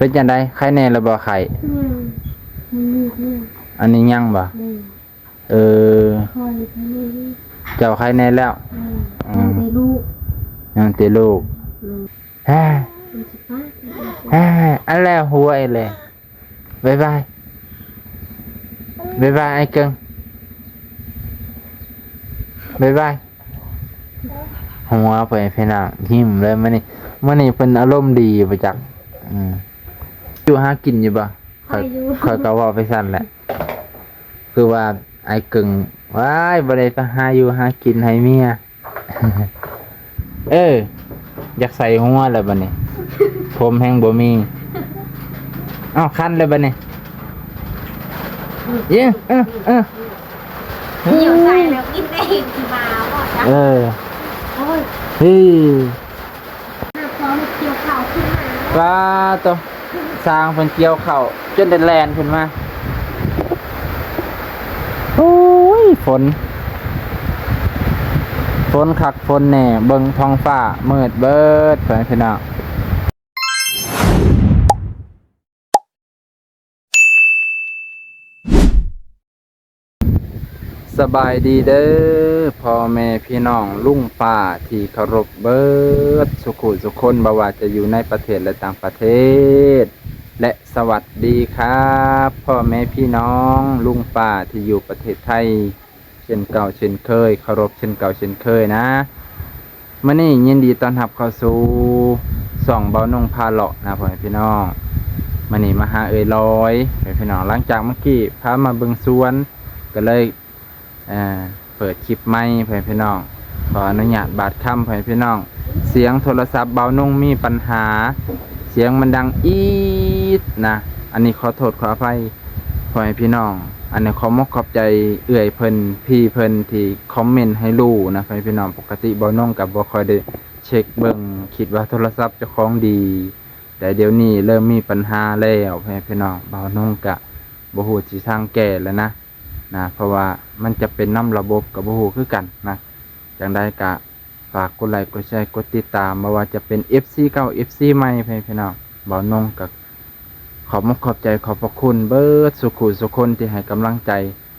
ປັນຈັ່ງໃດ? ໄຄແນ່ແລ້ວບໍ່? ໄຄ ຍັງ ມັນມີດນີ້ ອັນນີ້ຍັງບໍ່? ແມ່ນ ເອີ ຄ່ອຍໄຄແນ່ຢູ່ ເຈົ້າໄຄແນ່ແລ້ວ? ແມ່ນ ອືມ ຍັງແຕ່ລູກ ຍັງແຕ່ລູກ ອືມ ແຮ ມັນຊິປາກ ແຮ ອັນແລ້ວຫົວອີກແລ້ວ. ບາຍບາຍ ບາຍບາຍອ້າຍເກິ່ງ ບາຍບາຍ. ຫົວໄປພີ່ນ້ອງ ຍິ້ມເລີຍມື້ນີ້ ມື້ນີ້ເພິ່ນອາລົມດີບໍ່ຈັກ. ອືມ ຢູ່ຫາກິນຢູ່ບໍ່? ຂ້ອຍ ຂ້ອຍຢູ່ ຂ້ອຍກໍເວົ້າໄປຊັ້ນແຫຼະ ຄືວ່າອ້າຍເກິ່ງ ວ້າຍ ບໍ່ໄດ້ໄປຫາຢູ່ຫາກິນໃຫ້ເມຍ. ເອີ ຢາກໃສ່ຫົວແລ້ວບັດນີ້ ຜົມແຮງບໍ່ມີ. ເອົ້າ ຄັນແລ້ວບັດນີ້ ເອີ ເອີ ເອີ ໜຽວໃສ່ແລ້ວກິນເອງຊິມາບໍ່ຈັກ. ເອີ ໂອ້ຍ ເຮີ້ຍ ພວກມັນກ່ຽວເຂົ້າຂຶ້ນມາ ປາໂຕ ຊ່າງເພິ່ນກ່ຽວເຂົ້າຈົນໄດ້ແລ່ນຂຶ້ນມາ. ໂອ້ຍ ຝົນ ຝົນຄັກຝົນແນ່ ເບິ່ງທ້ອງຟ້າມືດເບີດ ພໍ່ແມ່ພີ່ນ້ອງ. ສະບາຍດີເດີ ພໍ່ແມ່ພີ່ນ້ອງລຸງປ້າທີ່ເຄົາລົບເບີດສຸຂູສຸຄົນ ບໍ່ວ່າຈະຢູ່ໃນປະເທດ ແລະ ຕ່າງປະເທດ ແລະ ສະຫວັດດີຄັບ ພໍ່ແມ່ພີ່ນ້ອງລຸງປ້າທີ່ຢູ່ປະເທດໄທ ເຊັ່ນເກົ່າເຊັ່ນເຄີຍ ເຄົາລົບເຊັ່ນເກົ່າເຊັ່ນເຄີຍນະ. ມື້ນີ້ຍິນດີຕ້ອນຮັບເຂົ້າສູ່ຊ່ອງເບົານົງພາເລາະນະ ພໍ່ແມ່ພີ່ນ້ອງ. ມື້ນີ້ມາຫາເອື້ອຍລອຍ ພໍ່ແມ່ພີ່ນ້ອງ ຫຼັງຈາກເມື່ອກີ້ພາມາເບິ່ງສວນ ກໍເລີຍ ເອີ ເປີດຄລິບໃໝ່ ພໍ່ແມ່ພີ່ນ້ອງ. ຂໍອະນຸຍາດບາດຄຳ ພໍ່ແມ່ພີ່ນ້ອງ ສຽງໂທລະສັບເບົານົງມີປັນຫາ ສຽງມັນດັງອີດນະ ອັນນີ້ຂໍໂທດຂໍອະໄພ ພໍ່ແມ່ພີ່ນ້ອງ. ອັນນີ້ຂອບມົກຂອບໃຈເອື້ອຍເພິ່ນ ພີ່ເພິ່ນທີ່ຄອມເມັນໃຫ້ຮູ້ນະ ພໍ່ແມ່ພີ່ນ້ອງ. ປົກກະຕິເບົານົງກໍບໍ່ຄ່ອຍໄດ້ເຊັກເບິ່ງ ຄິດວ່າໂທລະສັບເຈົ້າຂອງດີ ແຕ່ດຽວນີ້ເລີ່ມມີປັນຫາແລ້ວ ພໍ່ແມ່ພີ່ນ້ອງ. ເບົານົງກໍບໍ່ຮູ້ຊິທາງແກ້ແລ້ວນະ ນະ ເພາະວ່າມັນຈະເປັນນຳລະບົບກໍບໍ່ຮູ້ຄືກັນນະ. ຈັ່ງໃດກໍຝາກກົດໄລກົດແຊກົດຕິດຕາມ ບໍ່ວ່າຈະເປັນເອັຟຊີເກົ່າເອັຟຊີໃໝ່ ພໍ່ແມ່ພີ່ນ້ອງ. ເບົານົງກໍຂອບມົກຂອບໃຈຂອບພະຄຸນເບີດສຸຂູສຸຄົນທີ່ໃຫ້ກຳລັງໃຈ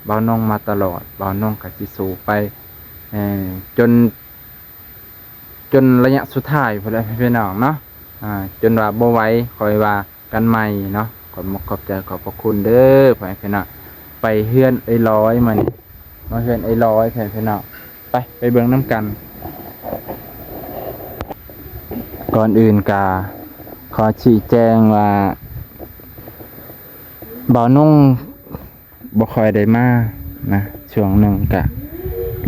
ເບົານົງມາຕະຫຼອດ. ເບົານົງກໍຊິສູ້ໄປ ເອີ ຈົນ ຈົນໄລຍະສຸດທ້າຍພຸ້ນແຫຼະ ພີ່ນ້ອງເນາະ. ອ່າ ຈົນວ່າບໍ່ໄຫວ ຄ່ອຍວ່າກັນໃໝ່ເນາະ. ຂອບມົກຂອບໃຈຂອບພະຄຸນເດີ ພໍ່ແມ່ພີ່ນ້ອງ. ໄປເຮືອນເອື້ອຍລອຍມື້ນີ້ ມາເຮືອນເອື້ອຍລອຍ ພໍ່ແມ່ພີ່ນ້ອງ. ໄປ ໄປເບິ່ງນຳກັນ. ກ່ອນອື່ນກະຂໍຊີ້ແຈງວ່າ ເບົານົງ ບໍ່ຄ່ອຍໄດ້ມານະ ຊ່ວງໜຶ່ງກະ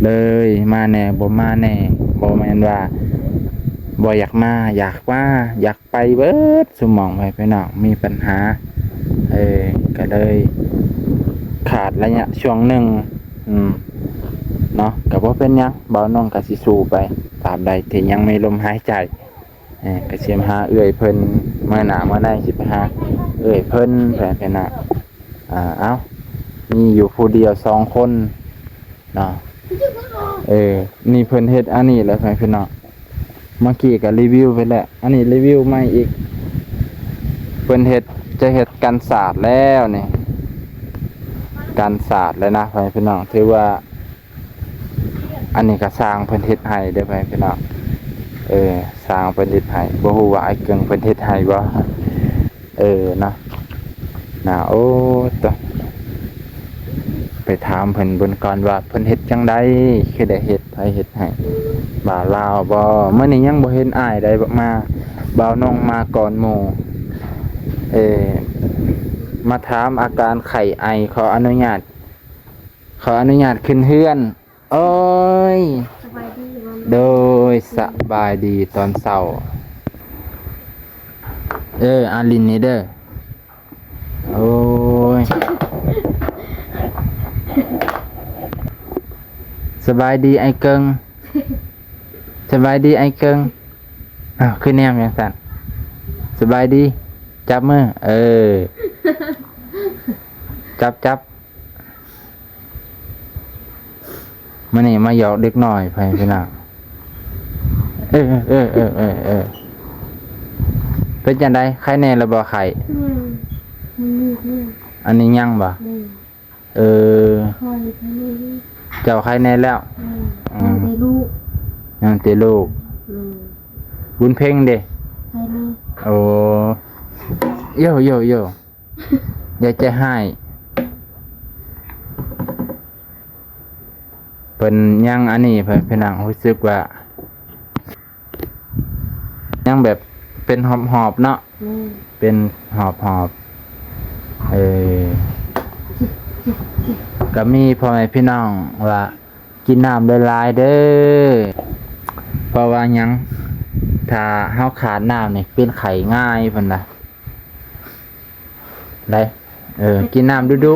ເລີຍມາແດ່ບໍ່ມາແດ່. ບໍ່ແມ່ນວ່າບໍ່ຢາກມາ ຢາກມາ ຢາກໄປເບີດຊຸມໝ່ອງ ພໍ່ແມ່ພີ່ນ້ອງ ມີປັນຫາ ເອີ ກະເລີຍຂາດໄລຍະຊ່ວງໜຶ່ງ ອືມ ເນາະ. ກະບໍ່ເປັນຫຍັງ ເບົານົງກະຊິສູ້ໄປ ຕາບໃດທີ່ຍັງມີລົມຫາຍໃຈ. ເອີ ກະຊິມາຫາເອື້ອຍເພິ່ນ ມື້ໜ້າມື້ໃນຊິໄປຫາເອື້ອຍເພິ່ນ ເພິ່ນ ເພິ່ນນະ. ອ່າ ເອົ້າ ມີຢູ່ຜູ້ດຽວສອງຄົນເນາະ. ເອີ ນີ້ເພິ່ນເຮັດອັນນີ້ແຫຼະ ເພິ່ນເນາະ. ເມື່ອກີ້ກະຣີວິວໄປແລ້ວ ອັນນີ້ຣີວິວໃໝ່ອີກ. ເພິ່ນເຮັດ ຈະເຮັດກັນສາດແລ້ວນີ້ ກັນສາດແລ້ວນະ ເພິ່ນເນາະ. ຖືວ່າ ອັນນີ້ກໍຊ່າງເພິ່ນເຮັດໃຫ້ເດີ ພໍ່ແມ່ພີ່ນ້ອງ. ເອີ ຊ່າງເພິ່ນເຮັດໃຫ້ ບໍ່ຮູ້ວ່າອ້າຍເກິ່ງເພິ່ນເຮັດໃຫ້ບໍ່. ເອີ ເນາະ ນະ. ໂອ້ ໂຕ ໄປຖາມເພິ່ນເບິ່ງກ່ອນວ່າເພິ່ນເຮັດຈັ່ງໃດ ຄືໄດ້ເຮັດ ໃຜເຮັດໃຫ້ ບ່າວລາວບໍ່? ມື້ນີ້ຍັງບໍ່ເຫັນອ້າຍໃດມາ ບ່າວນົງມາກ່ອນໝູ່. ເອີ ມາຖາມອາການໄຂ້ໄອ ຂໍອະນຸຍາດ ຂໍອະນຸຍາດຂຶ້ນເຮືອນ. ໂອ້ຍ ສະບາຍດີ ໂດຍ ສະບາຍດີຕອນເຊົ້າ. ເອີ ອາລິນນີ້ເດີ. ໂອ້ຍ ສະບາຍດີອ້າຍເກິ່ງ ສະບາຍດີອ້າຍເກິ່ງ. ອ້າວ ຄືແນມຈັ່ງຊັ້ນ? ສະບາຍດີ ຈັບມື ເອີ ຈັບ ຈັບ. ມື້ນີ້ມາຫຍອກເດັກນ້ອຍ ພໍ່ແມ່ພີ່ນ້ອງ. ເອີ ເອີ ເອີ ເອີ ເອີ. ເປັນຈັ່ງໃດ? ໄຄແນ່ແລ້ວບໍ່? ໄຄ ຍັງ ມັນມີດນີ້ ອັນນີ້ຍັງບໍ່? ແມ່ນ ເອີ ຂ້ອຍໄຄແນ່ຢູ່ ເຈົ້າໄຄແນ່ແລ້ວ? ແມ່ນ ອືມ ຍັງແຕ່ລູກ ຍັງແຕ່ລູກ ແມ່ນ ບຸນເພັງເດ? ໄຄແນ່ ໂອ້ ໂຢ ໂຢ ໂຢ ຢ່າໃຈຮ້າຍ ເພິ່ນຍັງອັນນີ້ ເພິ່ນ ເພິ່ນຍັງຮູ້ສຶກວ່າ ຍັງແບບເປັນຫອບໆເນາະ ແມ່ນ ເປັນຫອບໆ ເອີ ກໍມີພໍ່ແມ່ພີ່ນ້ອງວ່າ ກິນນ້ຳຫຼາຍໆເດີ ເພາະວ່າຫຍັງ ຖ້າເຮົາຂາດນ້ຳນີ້ເປັນໄຂ້ງ່າຍເພິ່ນວ່າ ໄດ້ ເອີ ກິນນ້ຳດຸ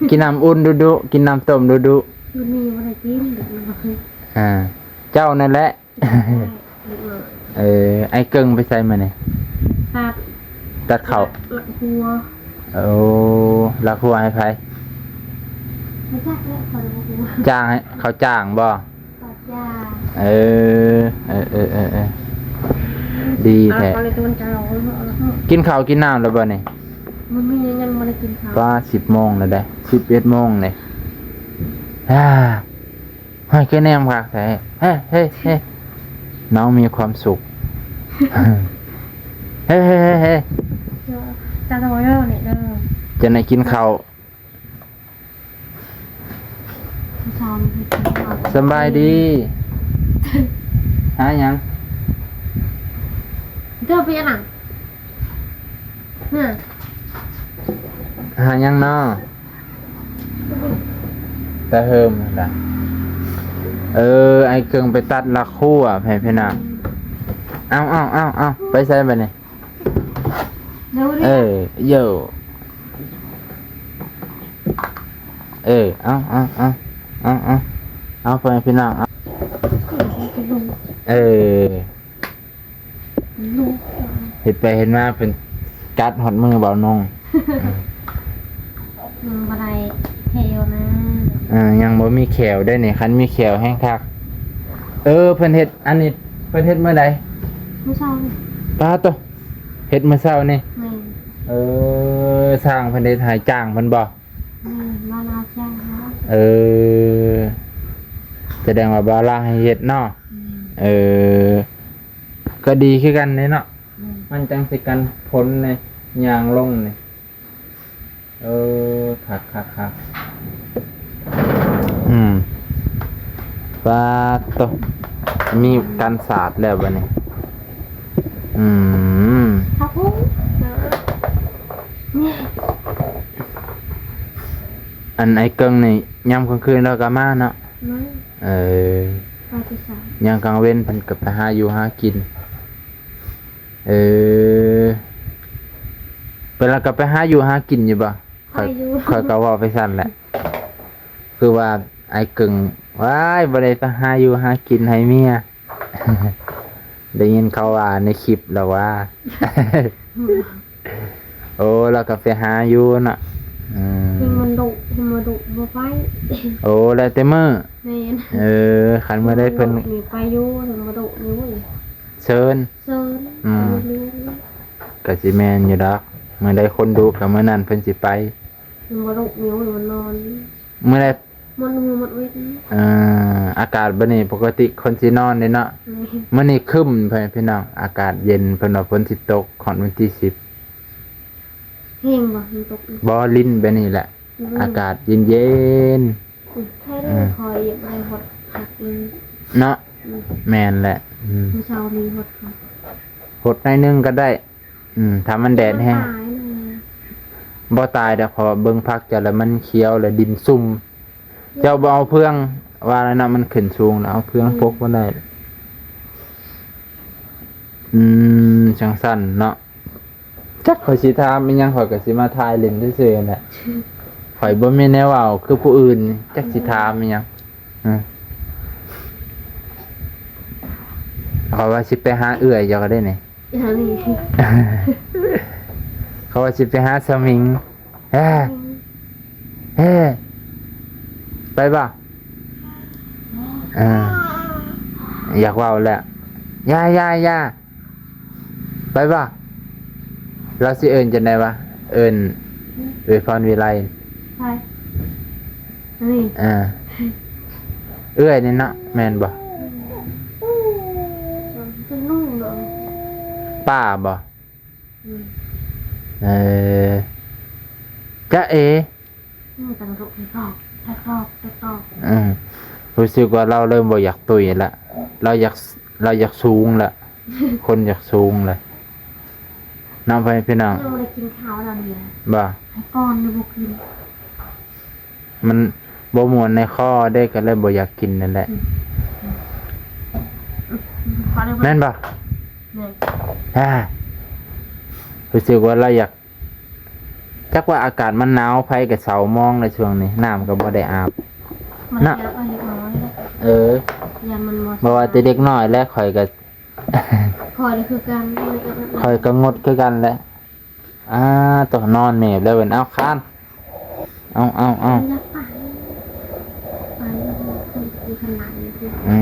ໆ ກິນນ້ຳອຸ່ນດຸໆ ກິນນ້ຳຕົ້ມດຸໆ ມື້ນີ້ບໍ່ໄດ້ກິນ ອ່າ ເຈົ້ານັ້ນແຫຼະ ເອີ ອ້າຍເກິ່ງໄປໃສມື້ນີ້? ຕັດ ຕັດເຂົ້າ ຕັດລາກຫົວ ໂອ້ ລາກຫົວໃຫ້ໃຜ? ບໍ່ຈັກແຫຼະ ຂ້ອຍບໍ່ຮູ້ ຈ້າງໃຫ້ ເຂົາຈ້າງບໍ່? ຕັດຢາ ເອີ ເອີ ເອີ ເອີ ເອີ ດີແທ້ ເອົາເຂົ້າໃນຕອນເຊົ້າ ກິນເຂົ້າກິນນ້ຳແລ້ວບໍ່ນີ້? ມື້ນີ້ຍັງບໍ່ໄດ້ກິນເຂົ້າ ປາ ສິບໂມງແລ້ວເດ້ ສິບເອັດໂມງເດ້ ອາ ຫ້ອຍ ຄືແນມຄັກແທ້ ເຮີ ເຮີ ເຮີ ນ້ອງມີຄວາມສຸກ ເຮີ ເຮີ ເຮີ ເຮີ ເຈົ້າ ເຈົ້າຕ້ອງເດີນີ້ເດີ ຈະໄດ້ກິນເຂົ້າ ສະບາຍດີ ຫາຫຍັງ? ເຈົ້າໄປຫຍັງນະ? ຫາຫຍັງນໍ? ຕາເຮີມຫັ້ນລະ ເອີ ອ້າຍເກິ່ງໄປຕັດລາກຫົວໃຫ້ພີ່ນ້ອງ ເອົາ ເອົາ ເອົາ ເອົາ ໄປໃສບາດນີ້? ເອີ ໂຢ ເອີ ເອົາ ເອົາ ເອົາ ເອົາ ເອົາ ພໍ່ແມ່ພີ່ນ້ອງ ເອົາ ເອີ ເຮັດໄປເຮັດມາເພິ່ນກັດຮອດມືເບົານົງ ຍັງບໍ່ໄດ້ແຂ້ວນະ ເອີ ຍັງບໍ່ມີແຂ້ວໄດ໋ນີ້ ຄັນມີແຂ້ວແຮງຄັກ ເອີ ເພິ່ນເຮັດອັນນີ້ ເພິ່ນເຮັດມື້ໃດ? ມື້ເຊົ້ານີ້ ປາໂຕ ເຮັດມື້ເຊົ້ານີ້ ແມ່ນ ເອີ ຊ່າງເພິ່ນເຮັດໃຫ້ ຈ້າງເພິ່ນບໍ່? ແມ່ນ ມາລາວຈ້າງເຮົາ ເອີ ສະແດງວ່າບາວລາວໃຫ້ເຮັດເນາະ ແມ່ນ ເອີ ກໍດີຄືກັນເດ້ເນາະ ແມ່ນ ມັນຈັ່ງຊິກັນຝົນນີ້ ຍ່າງລົງນີ້ ເອີ ຄັກໆໆ ອືມ ປາໂຕ ມີກັນສາດແລ້ວບາດນີ້ ອືມ ຄັກໂພດ ອັນອ້າຍເກິ່ງນີ້ ຍາມກາງຄືນລາວກໍມາເນາະ ມາ ເອີ ມາແຕ່ເຊົ້າ ຍາມກາງເວັນເພິ່ນກໍໄປຫາຢູ່ຫາກິນ ເອີ ເພິ່ນລະກໍໄປຫາຢູ່ຫາກິນຢູ່ບໍ່? ຂ້ອຍ ຂ້ອຍກໍເວົ້າໄປຊັ້ນແຫຼະ ຄືວ່າອ້າຍເກິ່ງ ວ້າຍ ບໍ່ໄດ້ໄປຫາຢູ່ຫາກິນໃຫ້ເມຍ ໄດ້ຍິນເຂົາວ່າໃນຄລິບແລ້ວວ່າ ໂອ້ ລາວກໍໄປຫາຢູ່ເນາະ ອືມ ເຫັນມັນດຸ ເຫັນມັນດຸບໍ່ໄປ ໂອ້ ແລ້ວແຕ່ມື້ ແມ່ນ ເອີ ຄັນມື້ໃດເພິ່ນ ມັນດຸນີ້ໄປຢູ່ ເຫັນມັນດຸນີ້ ເຊີນ ເຊີນ ອືມ ກໍຊິແມ່ນຢູ່ດອກ ມື້ໃດຄົນດຸກໍມື້ນັ້ນເພິ່ນຊິໄປ ມັນບໍ່ດຸນີ້ ມັນນອນ ມື້ໃດ ມັນຫູມັນເວັນ ເອີ ອາກາດບາດນີ້ປົກກະຕິຄົນຊິນອນເດ້ເນາະ ແມ່ນ ມື້ນີ້ຄຶ້ມ ພີ່ນ້ອງ ອາກາດເຢັນ ເພິ່ນວ່າຝົນຊິຕົກຮອດວັນທີສິບ ແຮງບໍ່? ມັນຕົກ ບໍ່ ລິນແບບນີ້ແຫຼະ ອືມ ອາກາດເຢັນໆ ອືມ ແທ້ເດ້ ອືມ ຂ້ອຍຢາກໄດ້ຮອດພັກເລີຍເນາະ ອືມ ແມ່ນແຫຼະ ອືມ ມື້ເຊົ້ານີ້ຮອດພັກ ຮອດໜ້ອຍໜຶ່ງກໍໄດ້ ອືມ ຖ້າມັນແດດແຮງ ບໍ່ຕາຍດອກ ເພາະວ່າເບິ່ງຜັກເຈົ້າແລ້ວມັນຂຽວ ແລ້ວດິນຊຸ່ມ ເຈົ້າບໍ່ເອົາເຟືອງ ວ່າແລ້ວເນາະ ມັນຂຶ້ນສູງແລ້ວ ເອົາເຟືອງ ອືມ ປົກບໍ່ໄດ້ ອືມ ຈັ່ງຊັ້ນເນາະ ຈັກຂ້ອຍຊິຖາມອີ່ຫຍັງ ຂ້ອຍກໍຊິມາຖ່າຍຫຼິ້ນຊື່ໆແຫຼະ ຂ້ອຍບໍ່ມີແນວເວົ້າຄືຜູ້ອື່ນ ຈັກຊິຖາມອີ່ຫຍັງ ອືມ ຂ້ອຍວ່າຊິໄປຫາເອື້ອຍເຈົ້າກໍໄດ້ນີ້ ເອີ ນີ້ ເຂົາວ່າຊິໄປຫາສະໝິງ ແຮ ແຮ ໄປບໍ່? ເອີ ຢາກເວົ້າແຫຼະ ຢ່າ ຢ່າ ຢ່າ ໄປບໍ່? ລາວຊິເອີ້ນຈັ່ງໃດວະ? ເອີ້ນເອື້ອຍພອນວິໄລ. ໃຜ? ນີ້ ອ່າ ເອື້ອຍນີ້ເນາະ ແມ່ນບໍ່? ເປັນນ້ອງເນາະ ປ້າບໍ່? ອືມ ເອີ ຈະເອ ນີ້ກໍລຸກໃຫ້ຕອບ ໃຫ້ຕອບ ໃຫ້ຕອບ. ອືມ ຮູ້ສຶກວ່າລາວເລີ່ມບໍ່ຢາກຕຸ້ຍລະ ລາວຢາກ ລາວຢາກສູງລະ ຄົນຢາກສູງລະເນາະ ພໍ່ແມ່ພີ່ນ້ອງ. ຍັງບໍ່ໄດ້ກິນເຂົ້າລະນີ້ ບໍ່? ໃຫ້ກ່ອນນີ້ບໍ່ກິນ ມັນບໍ່ມ່ວນໃນຄໍເດ້ ກໍເລີຍບໍ່ຢາກກິນນັ້ນແຫຼະ. ອືມ ແມ່ນບໍ່? ແມ່ນ. ອ່າ ຮູ້ສຶກວ່າລາວຢາກ ຈັກວ່າອາກາດມັນໜາວ ໄຟກໍເຊົາມອງແລ້ວຊ່ວງນີ້ ນ້ຳກໍບໍ່ໄດ້ອາບ ມັນ ເນາະ ຢາກເອົາເດັກນ້ອຍແຫຼະ. ເອີ ຢ້ານມັນບໍ່ ບໍ່ວ່າແຕ່ເດັກນ້ອຍແຫຼະ ຂ້ອຍກໍ ຂ້ອຍກໍຄືກັນ ຂ້ອຍກໍງົດຄືກັນແຫຼະ. ອ່າ ໂຕ ນອນແມບແລ້ວເພິ່ນ ເອົາຄານ ເອົາ ເອົາ ເອົາ ຢາກໄປ ໄປຢູ່ຂ້າງໃນນີ້ ອືມ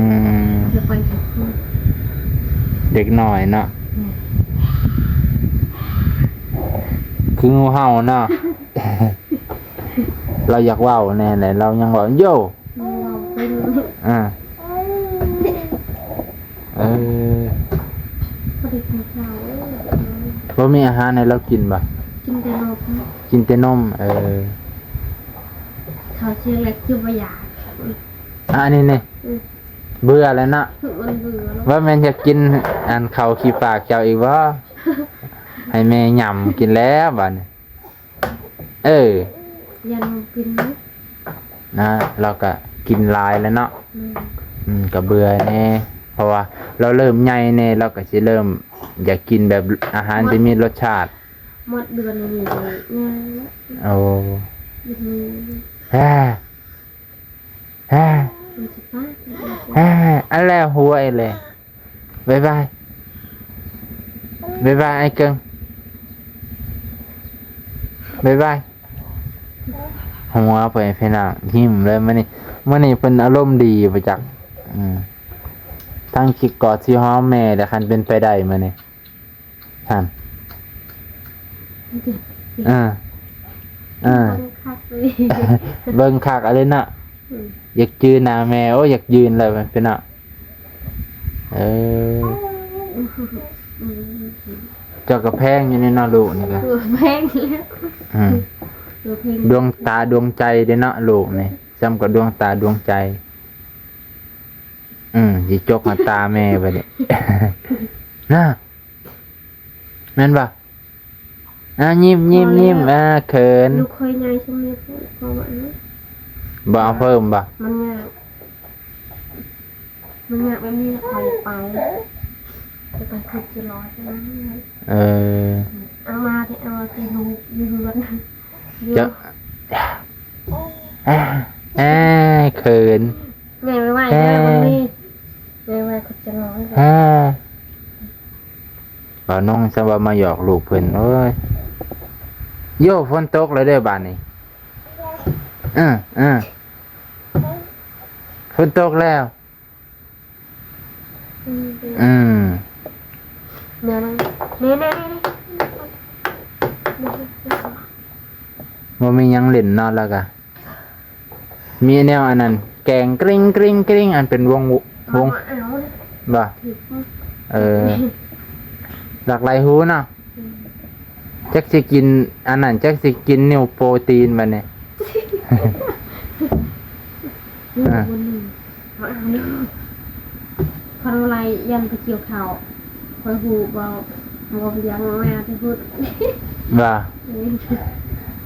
ຢາກໄປ ເດັກນ້ອຍເນາະ ແມ່ນ ຄືງູເຫົ່າເນາະ. ລາວຢາກເວົ້າແນ່ແຫຼະ ລາວຍັງເວົ້າ ໂຢ ເວົ້າເປັນ ອ່າ ເອີ ບໍ່ໄດ້ກິນເຂົ້າ ບໍ່ມີອາຫານໃຫ້ລາວກິນບໍ່? ກິນແຕ່ນົມ ກິນແຕ່ນົມ ເອີ ເຂົ້າເຊື່ອງແລ້ວຄືບໍ່ຢາກ ອ່າ ອັນນີ້ນີ້ ອືມ ເບື່ອແລ້ວເນາະ ມັນເບື່ອເນາະ ວ່າແມ່ນຢາກກິນອັນເຂົ້າຂີ້ປາກເຈົ້າອີກບໍ່? ໃຫ້ແມ່ຫຍ້ຳກິນແລ້ວບາດນີ້. ເອີ ຢ້ານບໍ່ກິນເນາະ ນະ ລາວກະກິນຫຼາຍແລ້ວເນາະ ແມ່ນ ອືມ ກະເບື່ອແດ່ ເພາະວ່າລາວເລີ່ມໃຫຍ່ແດ່ ລາວກະຊິເລີ່ມຢາກກິນແບບອາຫານທີ່ມີລົດຊາດ ໝົດເດືອນນີ້ກໍຍ່າງແລ້ວ ໂອ້ ກິນ ແຮ ແຮ ມັນຊິປາກ ແຮ ອັນແລ້ວຫົວອີກແລ້ວ. ບາຍບາຍ ບາຍບາຍ ອ້າຍເກິ່ງ ບາຍບາຍ. ຫົວໄປພີ່ນ້ອງ ຍິ້ມເລີຍມື້ນີ້ ມື້ນີ້ເພິ່ນອາລົມດີບໍ່ຈັກ ອືມ ທັງຊິກອດຊິຫອມແມ່ແລ້ວ ຄັນເປັນໄປໄດ້ມື້ນີ້ ຫັ້ນ ເອີ ເອີ ເບິ່ງຄັກເລີຍ ເບິ່ງຄັກອີ່ຫຼີເນາະ ອືມ ຢາກຈື່ໜ້າແມ່ ໂອ້ ຢາກຢືນແລ້ວພີ່ນ້ອງ. ເອີ ເຈົ້າກໍແພງຢູ່ນີ້ເນາະ ລູກນີ້ກໍ ເອີ ແພງຢູ່ແລ້ວ ອືມ ເອີ ແພງ ດວງຕາດວງໃຈເດ້ເນາະ ລູກນີ້ ສ່ຳກັບດວງຕາດວງໃຈ ອືມ ຊິຈົກຫາຕາແມ່ບາດນີ້ ນະ ແມ່ນບໍ່? ອ່າ ຍິ້ມ ຍິ້ມ ຍິ້ມ ອ່າ ເຂີນ ລູກຂ້ອຍໃຫຍ່ຊ່ຳນີ້ ພໍແລ້ວ ບໍ່ເອົາເພີ່ມບໍ່? ມັນຍາກ ມັນຍາກແບບນີ້ແລ້ວ ຂ້ອຍໄປ ຈະໄປຄຸດຈິລໍໃຊ່ໄໝ? ເອີ ເອົາມາແທ້ ເອົາແຕ່ລູກຢູ່ເຮືອນ ເຈົ້າ ເອີ ເຂີນ ແມ່ໄວໆເດີ ເອີ ບາດນີ້ ແມ່ໄວ ເຂົາຈະນອນ ເອີ ບ່າວນ້ອງຊ່ຳວ່າມາຫຍອກລູກເພິ່ນ ໂອ້ຍ ໂຢ ຝົນຕົກແລ້ວເດີບາດນີ້ ເອີ ເອີ ຝົນຕົກແລ້ວ ອືມ ອືມ ແມ່ນ ແມ່ນ ບໍ່ມີຫຍັງຫຼິ້ນເນາະ ແລ້ວກະ ມີແນວອັນນັ້ນ ແກງກຣິ້ງໆໆ ອັນເປັນວົງ ວົງ ບໍ່? ຖືກ ເອີ ຫຼາກຫຼາຍຫູເນາະ ອືມ ຈັກຊິກິນອັນນັ້ນ ຈັກຊິກິນນິ້ວໂປຣຕີນບາດນີ້ ອືມ ອ່າ ບໍ່ເອົາເດີ ຄັນວ່າໄລ່ຢ້ານໄປກ່ຽວເຂົ້າ ຂ້ອຍຮູ້ເວົ້າ ເວົ້າພຽງມາແຕ່ພຸ້ນ ວ່າ ເອີ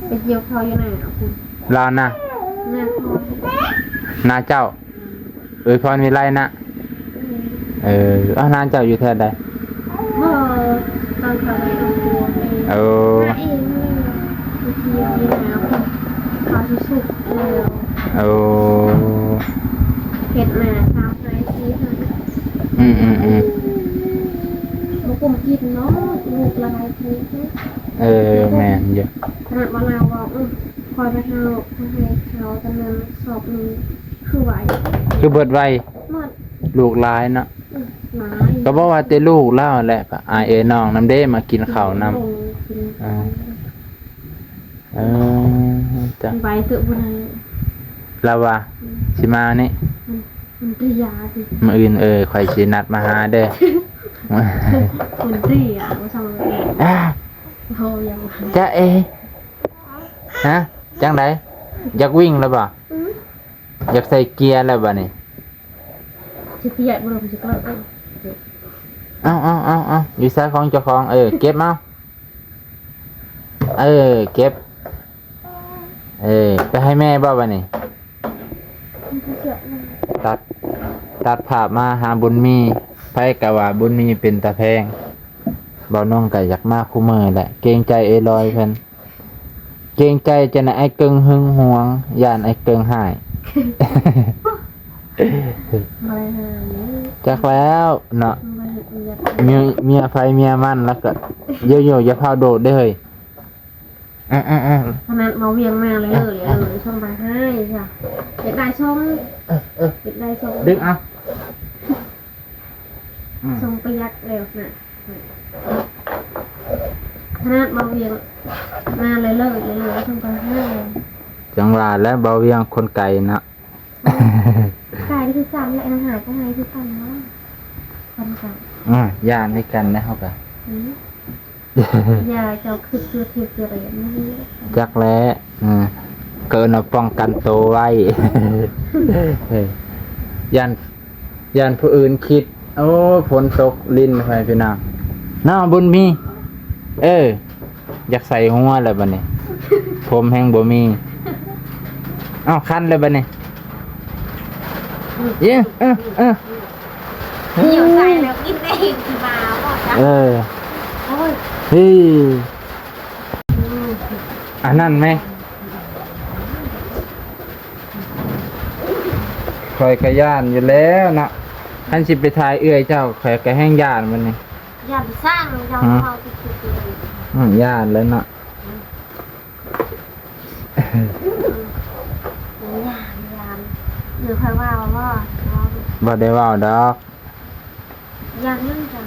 ໄປກ່ຽວເຂົ້າຢູ່ນາພຸ້ນ ລາວນະ ນາຂ້ອຍ ນາເຈົ້າ ອືມ ເອື້ອຍພອນວິໄລນະ ອືມ ເອີ ເອົາ ນາເຈົ້າຢູ່ແຖວໃດ? ບໍ່ ຕອນເຂົາໄປເອົາຜົວເອງ ເອີ ນາເອງ ໄປທ່ຽວຢູ່ນາພຸ້ນ ເຂົາຊິສຸກແລ້ວ ໂອ້ ເຮັດນາຊາວໄຮ່ສີ່ໄຮ່ ອືມໆໆ ບໍ່ກຸ້ມກິນເນາະ ລູກຫຼາຍຄົນ ເອີ ແມ່ນຢູ່ ຂະໜາດວ່າລາວເວົ້າ ເອີ ຂ້ອຍໄປຫາລູກ ຂ້ອຍໃຫ້ເຂົ້າຕອນນັ້ນສອບໜຶ່ງ ຄືໄວ ຄືເບິດໄວ ໝົດ ລູກຫຼາຍເນາະ ອືມ ຫຼາຍ ກໍບໍ່ວ່າແຕ່ລູກລາວແຫຼະ ອ້າຍເອື້ອຍນ້ອງນຳເດ້ ມາກິນເຂົ້ານຳ ໂອ້ ກິນ ອ່າ ເອີ ຈ້ະ ໄປເຖາະ ບໍ່ໄດ້ ລາວວ່າ ອືມ ຊິມານີ້ ມັນ ມັນຕະຢາຕິ ມື້ອື່ນ ເອີ ຂ້ອຍຊິນັດມາຫາເດີ ມັນຕະຢາ ບໍ່ຊ່ຳ ອ່າ ເຮົາຍັງ ຈະເອ ຮະ ຈັ່ງໃດ ຢາກວິ່ງແລ້ວບໍ່? ອືມ ຢາກໃສ່ເກຍແລ້ວບາດນີ້ ຊິເກຍບໍ່ລົງ ຊິເລີກ ເອົາ ເອົາ ເອົາ ເອົາ ຢູ່ໃສຂອງເຈົ້າຂອງ? ເອີ ເກັບເອົາ ເອີ ເກັບ ເອີ ໄປໃຫ້ແມ່ບໍ່ບາດນີ້? ຕັດ ຕັດພາບມາຫາບຸນມີ ໃຜກະວ່າບຸນມີເປັນຕາແພງ ເບົານົງກະຢາກມາຄູ່ມື້ແຫຼະ ເກງໃຈເອື້ອຍລອຍເພິ່ນ. ເກງໃຈຈັ່ງໃດ ອ້າຍເກິ່ງຫຶງຫວງ ຢ້ານອ້າຍເກິ່ງຮ້າຍ ບໍ່ໄດ້ຫາເລີຍ ຈັກແລ້ວເນາະ ບໍ່ໄດ້ເຮັດວຽກ ເມຍ ເມຍໃຜເມຍມັນ ແລ້ວກໍ ໂຢໂຢ ຢ່າພາວໂດດເດີ້ເຮີ້ຍ ອື ອື ອື ຂະໜາດເວົ້າວຽງມາເລີຍ ເລີຍ ສົ່ງໄປໃຫ້ຈ້ະ ຢາກໄດ້ສົ່ງ ເອີ ເອີ ຢາກໄດ້ສົ່ງ ດຶງເອົາ ອືມ ສົ່ງໄປຍັກແລ້ວນະ ຂະໜາດເວົ້າວຽງມາເລີຍ ເລີຍ ສົ່ງໄປໃຫ້ ຈັ່ງວ່າແຫຼະ ເວົ້າວຽງຄົນໄກເນາະ ໄກຄືກັນແຫຼະ ຫາກໍໃຫ້ຄືກັນເນາະ ຄົນໄກ ອືມ ຢ້ານຄືກັນນະເຮົາກະ ອືມ ຢ່າເຈົ້າຄິດເພື່ອທິດເພື່ອເລນ ຈັກແຫຼະ ເອີ ກໍເອີ້ນວ່າປ້ອງກັນໂຕໄວ້ ຢ້ານ ຢ້ານຜູ້ອື່ນຄິດ ໂອ້ ຝົນຕົກລິນ ພໍ່ແມ່ພີ່ນ້ອງ ເນາະ ບຸນມີ ເອີ ຢາກໃສ່ຫົວແລ້ວບາດນີ້ ຜົມແຮງບໍ່ມີ ເອົ້າ ຄັນແລ້ວບາດນີ້ ເອີ ເອີ ເອີ ໜຽວໃສ່ແລ້ວກິນເອງຊິມາບໍ່ຈ້ະ ເອີ ໂອ້ຍ ເອີ ອັນນັ້ນແມ ຂ້ອຍກະຢ້ານຢູ່ແລ້ວເນາະ ຄັນຊິໄປຖ່າຍເອື້ອຍເຈົ້າ ຂ້ອຍກະແຮງຢ້ານບາດນີ້ ຢ້ານສ້າງເຈົ້າ ຫືມ ເວົ້າຕິດໆ ອືມ ຢ້ານແລ້ວເນາະ ອືມ ຢ້ານ ຢ້ານ ຫຼືຂ້ອຍເວົ້າບໍ່? ບໍ່ໄດ້ເວົ້າດອກ ຢ້ານຫຍັງຈ້ະ?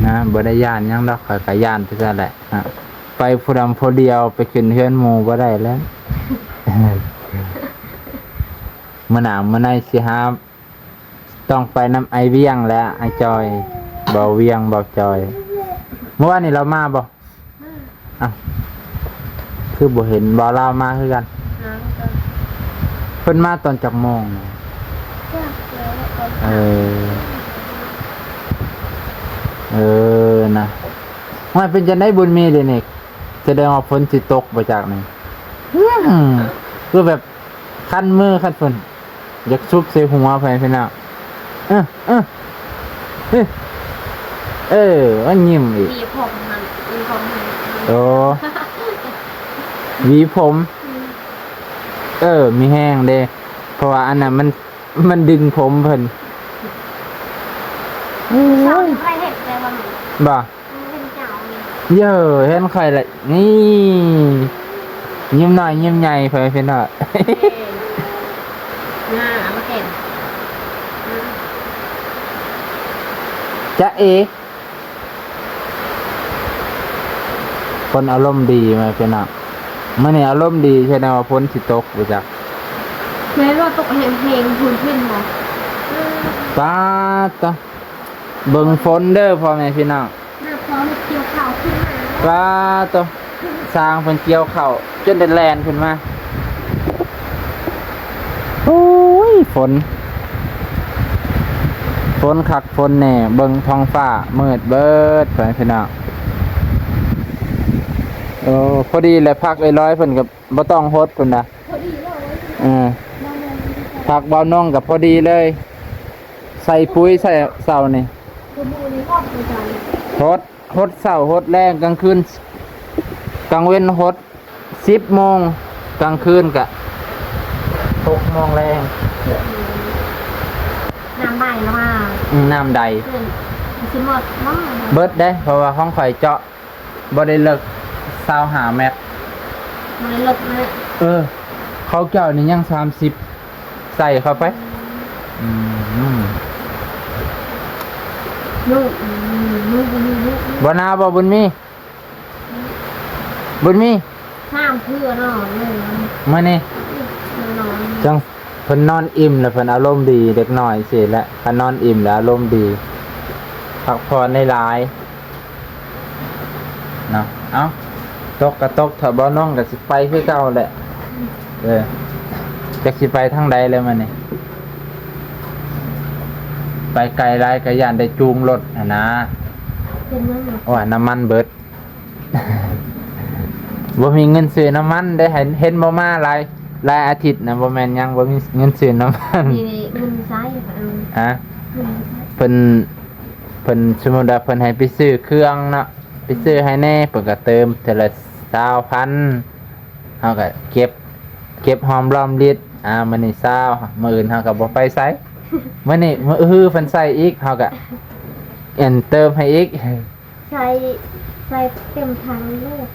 ນະ ບໍ່ໄດ້ຢ້ານຫຍັງດອກ ຂ້ອຍກະຢ້ານຄືກັນແຫຼະ ໄປຜູ້ດຳຜູ້ດຽວ ໄປຂຶ້ນເຮືອນໝູ່ບໍ່ໄດ້ແລ້ວ ມື້ໜ້າມື້ໃນຊິຫາ ຕ້ອງໄປນຳອ້າຍວຽງແຫຼະ ອ້າຍຈອຍ ເບົາວຽງ ເບົາຈອຍ ມື້ວານນີ້ລາວມາບໍ່? ອ້າວ ຄືບໍ່ເຫັນ ບໍ່ລາວມາຄືກັນ? ມາຄືກັນ ເພິ່ນມາຕອນຈັກໂມງ? ຈັກແລ້ວ ເອີ ເອີ ນະ ວ່າເປັນຈັ່ງໃດບຸນມີດຽວນີ້? ສະແດງວ່າຝົນຊິຕົກບໍ່ຈັກນີ້ ອືມ ຄືແບບຄັນມືຄັນຝົນ ຢາກຊຸບໃສ່ຫົວໄປພີ່ນ້ອງ ເອີ ເອີ ເອີ ເອີ ມັນຍິ້ມອີກ ຫວີຜົມຫັ້ນ ຫວີຜົມຫັ້ນ ໂອ້ ຫວີຜົມ ອືມ ເອີ ມີແຮງເດ້ ເພາະວ່າອັນນັ້ນມັນ ມັນດຶງຜົມເພິ່ນ ໂອ້ຍ ບໍ່ ເຢີ້ ເຫັນຂ້ອຍລະ ນີ້ ຍິ້ມນ້ອຍຍິ້ມໃຫຍ່ ພໍ່ແມ່ພີ່ນ້ອງ ເອີ ມາ ເອົາມາແກງ ຈະເອ ຄົນອາລົມດີ ພໍ່ແມ່ພີ່ນ້ອງ ມື້ນີ້ອາລົມດີ ສະແດງວ່າຝົນຊິຕົກບໍ່ຈັກ ແມ່ນວ່າຕົກແຮງໆ ພຸ້ນເຫັນບໍ່ ປາດໂຕ ເບິ່ງຝົນເດີ ພໍ່ແມ່ພີ່ນ້ອງ ແບບພໍເຮັດກ່ຽວເຂົ້າຂຶ້ນມາ ປາດໂຕ ຊ່າງເພິ່ນກ່ຽວເຂົ້າຈົນໄດ້ແລ່ນຂຶ້ນມາ ໂອ້ຍ ຝົນ ຝົນຄັກຝົນແນ່ ເບິ່ງທ້ອງຟ້າມືດເບີດ ພໍ່ແມ່ພີ່ນ້ອງ ໂອ້ ພໍດີແຫຼະ ຜັກເອື້ອຍລອຍເພິ່ນກໍບໍ່ຕ້ອງຫົດພຸ້ນນະ ພໍດີແລ້ວເວີຍ ເອີ ຜັກເບົານົງກໍພໍດີເລີຍ ໃສ່ປຸ໋ຍໃສ່ເຊົ້ານີ້ ຫົດ ຫົດເຊົ້າຫົດແລງກາງຄືນ ກາງເວັນຫົດສິບໂມງ ກາງຄືນກະຫົກໂມງແລງ ນ້ຳໄຫຼແລ້ວວ່າ ອືມ ນ້ຳໄຫຼ ເອີ ຊິໝົດບໍ່ ເບິດເດ້ ເພາະວ່າຂອງຂ້ອຍເຈາະບໍ່ໄດ້ເລິກຊາວຫ້າແມັດ ບໍ່ໄດ້ເລິກເລີຍ ເອີ ເຂົາເຈົ້ານີ້ຍັງສາມສິບ ໃສ່ເຂົ້າໄປ ອືມ ອືມ ລູກ ອືມ ລູກ ລູກ ລູກ ບໍ່ໜາວບໍ່ບຸນມີ? ບຸນມີ ສາມເທື່ອນອນເລີຍ ມື້ນີ້ ນອນ ຈັ່ງເພິ່ນນອນອີ່ມແລ້ວເພິ່ນອາລົມດີ ເດັກນ້ອຍຊີ້ແຫຼະ ຄັນນອນອີ່ມແລ້ວອາລົມດີ ພັກຜ່ອນຫຼາຍໆ ເນາະ. ເອົ້າ ຕົກກະຕົກ ຖ້າບໍ່ນອນກະຊິໄປຄືເກົ່າແຫຼະ. ເອີ ຈັກຊິໄປທາງໃດແລ້ວມື້ນີ້ ໄປໄກຫຼາຍກະຢ້ານໄດ້ຈູງລົດຫັ້ນນາ. ເປັນຫຍັງ? ໂອ້ຍ ນ້ຳມັນເບິດ. ບໍ່ມີເງິນຊື້ນ້ຳມັນເດ້ ເຫັນ ເຫັນບໍ່ມາຫຼາຍ ຫຼາຍອາທິດນະ ບໍ່ແມ່ນຫຍັງ ບໍ່ມີເງິນຊື້ນ້ຳມັນ. ມີເງິນໃຊ້ ເອີ ຮະ? ເງິນໃຊ້ ເພິ່ນ ເພິ່ນ ສົມມຸດວ່າເພິ່ນໃຫ້ໄປຊື້ເຄື່ອງເນາະ ໄປຊື້ໃຫ້ແດ່ ເພິ່ນກະເຕີມເທື່ອລະຊາວພັນ ເຮົາກະເກັບ ເກັບຫອມລອມລິດ ອ່າ ມື້ນີ້ຊາວ ມື້ອື່ນເຮົາກະບໍ່ໄປໃສ ມື້ນີ້ ມື້ອື່ນເພິ່ນໃສ່ອີກ ເຮົາກະ ອັນ ເຕີມໃຫ້ອີກ. ໃສ່ ໃສ່ເຕັມຖັງໂລດ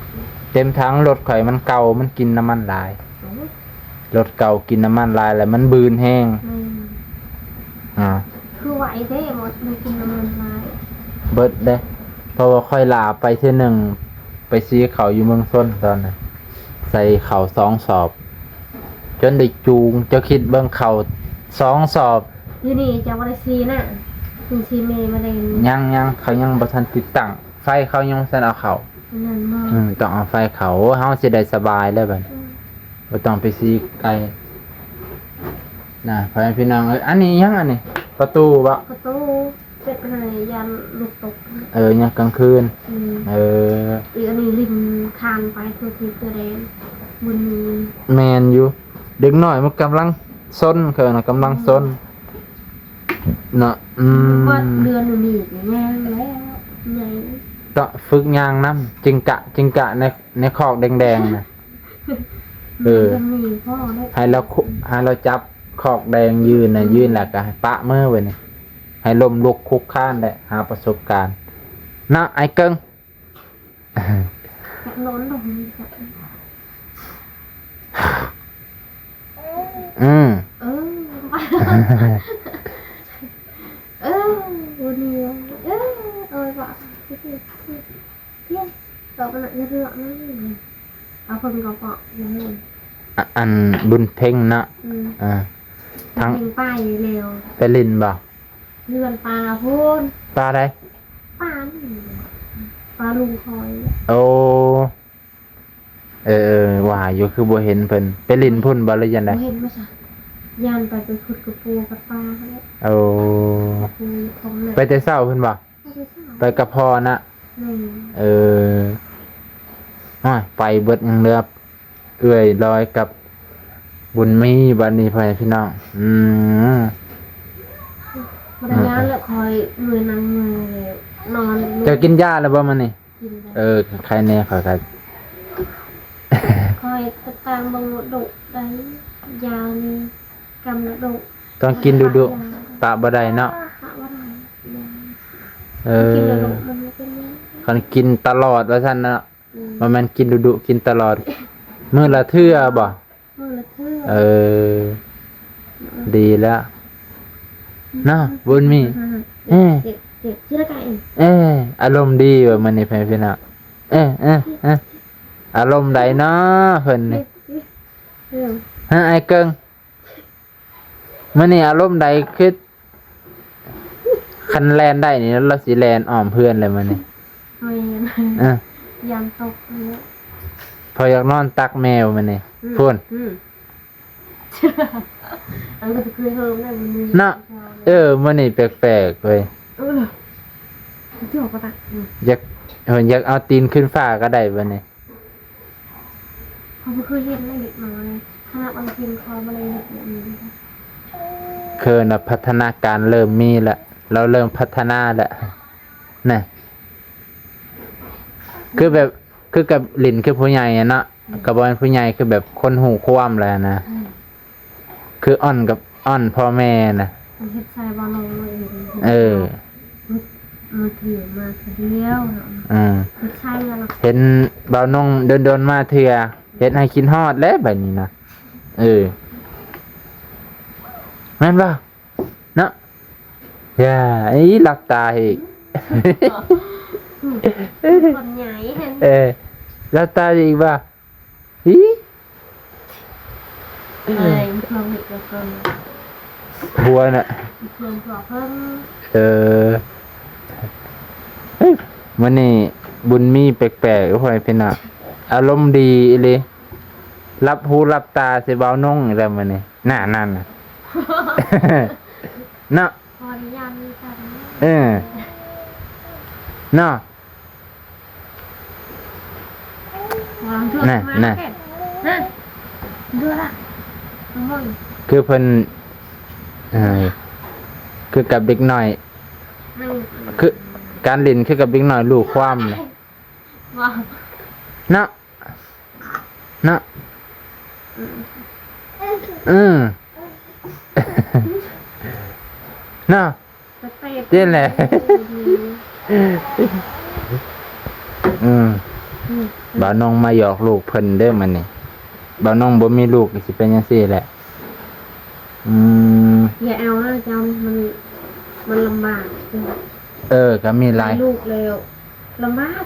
ເຕັມຖັງ. ລົດຂ້ອຍມັນເກົ່າ ມັນກິນນ້ຳມັນຫຼາຍ ໂອ້ ລົດເກົ່າກິນນ້ຳມັນຫຼາຍ ແລ້ວມັນບືນແຮງ. ແມ່ນ ອ່າ ຄືໄວແທ້ ມັນກິນນ້ຳມັນຫຼາຍ ເບິດເດ້. ເພາະວ່າຂ້ອຍລາໄປເທື່ອໜຶ່ງ ໄປສີເຂົ້າຢູ່ເມືອງຊົນຕອນນັ້ນ ໃສ່ເຂົ້າສອງສອບ ຈົນໄດ້ຈູງ. ເຈົ້າຄິດເບິ່ງເຂົ້າສອງສອບ ຢູ່ນີ້ເຈົ້າບໍ່ໄດ້ສີນະ ເພິ່ນສີແມ່ມາແລ້ວ. ຍັງ ຍັງ ເຂົາຍັງບໍ່ທັນຕິດຕັ້ງ ໄຟເຂົາຍັງບໍ່ທັນເອົາເຂົ້າ. ນັ້ນບໍ່ ອືມ ຕ້ອງເອົາໄຟເຂົ້າ ໂອ້ ເຮົາຊິໄດ້ສະບາຍເລີຍບັດນີ້ ອືມ ບໍ່ຕ້ອງໄປສີໄກນະ ພໍ່ແມ່ພີ່ນ້ອງເອີຍ. ອັນນີ້ຫຍັງອັນນີ້ ປະຕູບໍ? ປະຕູ ເຮັດໃຫ້ຢ້ານລູກຕົກ. ເອີ ຍາມກາງຄືນ ອືມ ເອີ ອີກອັນນີ້ຫຼິ້ນຄານໄປທົ່ວທິດທົ່ວແດນ ບຸນມີ. ແມ່ນຢູ່ ເດັກນ້ອຍມັນກຳລັງຊົນ ເຂົານະກຳລັງຊົນ ອືມ ເນາະ. ອືມ ຮອດເດືອນນີ້ກະຍ່າງແລ້ວ ໃຫຍ່ ຕ້ອງຝຶກຍ່າງນຳ ຈິງກະ ຈິງກະໃນ ໃນຄອກແດງໆນະ. ເອີ ໃຫ້ລາວ ໃຫ້ລາວຈັບຄອກແດງຢືນນະ ອືມ ຢືນແລ້ວກະໃຫ້ປະມືໄວ້ນີ້ ໃຫ້ລົ້ມລຸກຄຸກຄານແຫຼະ ຫາປະສົບການເນາະ ອ້າຍເກິ່ງ. ຢາກນອນລົງ ອືມ ເອີ ເອີ ບໍ່ດີ ເອີ ເອີ ວ່າ ພຽງ ເອີ ບໍ່ນະ ຢ່າເລືອກນະ ເອົາເພິ່ນກໍເພາະນະ ອະ ອັນບຸນເພັງເນາະ. ອືມ ອ່າ ທາງ ເພັງໄປແລ້ວ ໄປຫຼິ້ນບໍ່? ເຮືອນປາພຸ້ນ ປາໃດ? ປານີ້ ປາລຸງຄອຍ. ໂອ້ ເອີ ວ່າຢູ່ຄືບໍ່ເຫັນເພິ່ນ ໄປຫຼິ້ນພຸ້ນບໍ່ ຫຼືຈັ່ງໃດ? ບໍ່ເຫັນວ່າຊະ ຢ້ານໄປ ໄປຂຸດກະປູກັບປາຫັ້ນແຫຼະ. ໂອ້ ກະປູຢູ່ຂອງນັ້ນ ໄປແຕ່ເຊົ້າພຸ້ນບໍ່? ໄປແຕ່ເຊົ້າ ໄປກັບພໍ່ນະ. ແມ່ນ ເອີ ໂອ້ຍ ໄປເບິດ ຍັງເຫຼືອເອື້ອຍລອຍກັບບຸນມີ ບັດນີ້ ພໍ່ແມ່ພີ່ນ້ອງ. ອືມ ບໍ່ໄດ້ຢ້ານແລ້ວ ອືມ ຂ້ອຍເມື່ອຍນັ່ງເມື່ອຍແລ້ວ ນອນ. ເຈົ້າກິນຢາແລ້ວບໍ່ມື້ນີ້? ກິນແລ້ວ ເອີ ໄຄແນ່ ຂ້ອຍກະ ຂ້ອຍຕະຕາງເບິ່ງໂດະໄດ້ ຢານີ້ ກຳລະໂດະ ຕ້ອງກິນດຸໆ ປະບໍ່ໄດ້ເນາະ ປະບໍ່ໄດ້. ເອີ ກິນລະໂດະມັນບໍ່ເປັນຫຍັງ ຄັນກິນຕະຫຼອດວ່າຊັ້ນເນາະ. ອືມ ບໍ່ແມ່ນກິນດຸໆ ກິນຕະຫຼອດ ມື້ລະເທື່ອບໍ່? ມື້ລະເທື່ອ ເອີ ອືມ ດີແລ້ວເນາະ ບຸນມີ. ເອີ ເຈັບ ເຈັບ ເຈັບ ເຈັບ ເຈັບ ເຈັບ ເຈັບ ເຈັບ ອາລົມດີວ່າມື້ນີ້ ເພື່ອນພີ່ນ້ອງ. ເອີ ເອີ ເອີ ອາລົມໃດເນາະເພິ່ນນີ້ ເອີ ຮະ ອ້າຍເກິ່ງ? ມື້ນີ້ອາລົມໃດ ຄື ຄັນແລ່ນໄດ້ນີ້ ລາວຊິແລ່ນອ້ອມເຮືອນແລ້ວມື້ນີ້. ແມ່ນ ເອີ ຢ້ານຕົກເລີຍ ເພາະຢາກນອນຕັກແມວມື້ນີ້. ອືມ ພຸ້ນ ອືມ ອັນກໍຈະຄືເຮີມໄດ້ມື້ນີ້ເນາະ. ເອີ ມື້ນີ້ແປກໆເວີຍ ເອີ ຈອກກໍຕັກ ອືມ ຢາກ ເອີ ຢາກເອົາຕີນຂຶ້ນຟ້າກໍໄດ້ມື້ນີ້. ເຂົາບໍ່ເຄີຍເຫັນເລີຍເດັກນ້ອຍ ຂະໜາດວ່າເຫັນເຂົາບໍ່ໄດ້ເຮັດແບບນີ້. ເຄີນວ່າພັດທະນາການເລີ່ມມີແລ້ວ ລາວເລີ່ມພັດທະນາແລ້ວນະ ຄືແບບ ຄືກັບຫຼິ້ນຄືຜູ້ໃຫຍ່ຫັ້ນເນາະ ອືມ ກໍບໍ່ແມ່ນຜູ້ໃຫຍ່ ຄືແບບຄົນຮູ້ຄວາມແລ້ວນະ. ອືມ ຄືອ່ອນກັບອ່ອນພໍ່ແມ່ນະ ເຮັດໃສ່ບໍ່ລົງເລີຍ. ເອີ ມາຖືມາຄືດຽວເນາະ. ອືມ ເຮັດໃສ່ແລ້ວເນາະ ເຫັນບ່າວນົງດົນໆມາເທື່ອ ເຮັດໃຫ້ຄິດຮອດແຫຼະບາດນີ້ນະ. ເອີ ແມ່ນບໍ່? ເນາະ ຢ່າ ອີ ຫຼັບຕາອີກ. ຄົນໃຫຍ່ຫັ້ນ ເອີ ລາວຕາຍອີກວ່າ ອີ ເອີຍ ເພື່ອນເດັກເພິ່ນ ຫົວນະ ເພື່ອນເພິ່ນ ເອີ ເຮີ້ຍ ມື້ນີ້ບຸນມີແປກໆ ໂອ້ຍ ພີ່ນ້ອງ ອາລົມດີອີ່ຫຼີ ຫຼັບຫູຫຼັບຕາໃສ່ບ່າວນົງອີກແລ້ວມື້ນີ້ ນັ້ນໆ ເນາະ ຂໍອະນຸຍາດມີກັນ ເອີ ເນາະ ນະ ນະ ນະ ດູລະ ຄືເພິ່ນ ເອີ ຄືກັບເດັກນ້ອຍ ອືມ ຄືການຫຼິ້ນຄືກັບເດັກນ້ອຍຮູ້ຄວາມ ເນາະ ເນາະ ອືມ ເອີ ເນາະ ເປັນແຫຼະ ອືມ ອືມ ບ່າວນົງມາຫຍອກລູກເພິ່ນເດີມື້ນີ້ ບ່າວນົງບໍ່ມີລູກກໍຊິເປັນຈັ່ງຊີ້ແຫຼະ ອືມ ຢ່າເອົາເດີເຈົ້າ ມັນ ມັນລຳບາກ ເອີ ກໍມີຫຼາຍ ມີລູກແລ້ວລຳບາກ.